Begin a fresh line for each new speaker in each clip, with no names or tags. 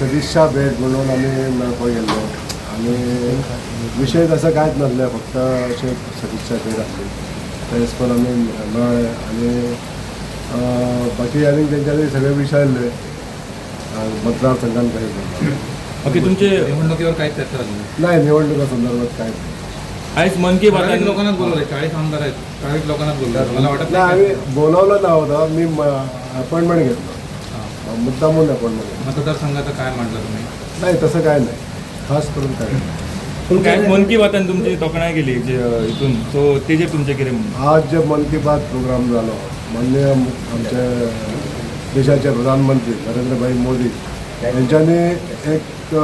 सदिच्छा भेट म्हणून आमी मेळपाक गेल्ले आनी विशय तसो कांयच नासले, फक्त अशें सदिच्छा भेट आसली. तेच पण आमी मेळ्ळे आनी बाकी आनी तेंच्यांनी सगळे विचारले मतदारसंघान काही झालं.
ओके, तुमचे
निवडणुकीवर काहीच चर्चा झाली नाही.
नाही, निवडणुका संदर्भात काय नाही.
आयज मन की
ठराविक
बातान
लोकांनाच बोलवलंय, 40 आमदार आहेत, ठराविक लोकांनाच बोलवलं, मला वाटत
नाही,
नाही.
आम्ही बोलावलं नव्हतं, मी अपॉइंटमेंट घेतलं. मुद्दामून अपॉइंटमेंट घेतलं.
मतदारसंघाचं काय म्हटलं तुम्ही?
नाही, तसं काय नाही, खास करून काय नाही.
काय मन की बातान तुमची तोखणाय केली जे हितून, सो तेजेर तुमचें कितें म्हणणें?
आज जे मन की बात प्रोग्राम झालो, माननीय आमचे देशाचे प्रधानमंत्री नरेंद्रभाई मोदी यांच्यानी एक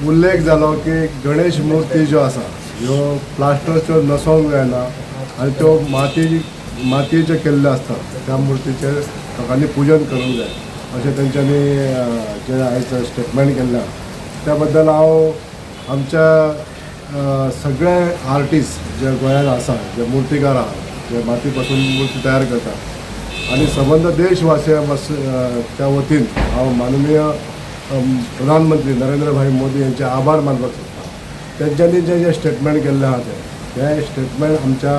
उल्लेख जालो की गणेश मूर्ती ज्यो आसा ह्यो प्लास्टरच्यो नसोंक जायना आनी त्यो मातयेच्यो केल्ल्यो आसता, त्या मुर्तीचेर लोकांनी पुजन करूंक जाय अशें तेंच्यांनी जें आयज स्टेटमेंट केल्लें आहा त्या बद्दल हांव आमच्या सगळे आर्टिस्ट जे गोंयांत आसा, जे मुर्तीकार आहा, जे माती पासून मूर्ती तयार करता आनी सबंद देशवासियां त्या वतीन हांव माननीय प्रधानमंत्री नरेंद्रभाई मोदी यांचे आभार मानपाक सोदता. तेंच्यांनी जें जें स्टेटमेंट केल्लें आहा तें हें स्टेटमेंट आमच्या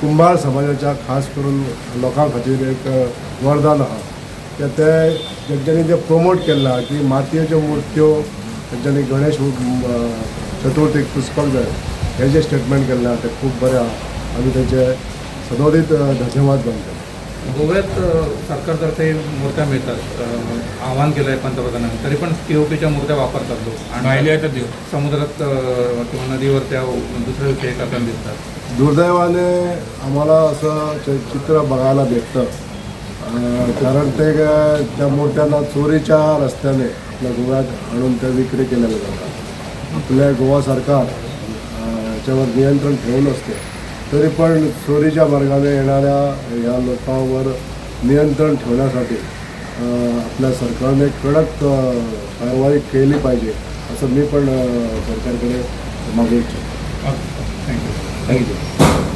कुंभार समाजाच्या खास करून लोकां खातीर एक वरदान आहा. की ते तेंच्यांनी जें प्रमोट केल्लें आहा की मातयेच्यो मुर्त्यो तेंच्यांनी गणेश चतुर्थीक पुजपाक जाय, हें जें स्टेटमेंट केल्लें आहा तें खूब बरें आहा. आमी तेंचे सदोदीत धन्यवाद मानता.
गोव्यात सरकारतर्फे मूर्त्या मिळतात, आवाहन केलं आहे पंतप्रधानांनी, तरी पण पीओपीच्या मूर्त्या वापरतात लोक आणि
भायल्यो येतात त्यो.
समुद्रात किंवा नदीवर त्या दुसऱ्या दिवशी हे करताना दिसतात.
दुर्दैवाने आम्हाला असं चित्र बघायला भेटतं, कारण ते काय, त्या मूर्त्यांना चोरीच्या रस्त्याने आपल्या गोव्यात आणून त्या विक्री केलेल्या जातात. आपल्या गोवा सरकार याच्यावर नियंत्रण ठेवून असते, तरी पण चोरीच्या मार्गाने येणाऱ्या ह्या लोकांवर नियंत्रण ठेवण्यासाठी आपल्या सरकारने कडक कारवाई केली पाहिजे असं मी पण सरकारकडे मागू इच्छितो.
Thank you.
Thank you.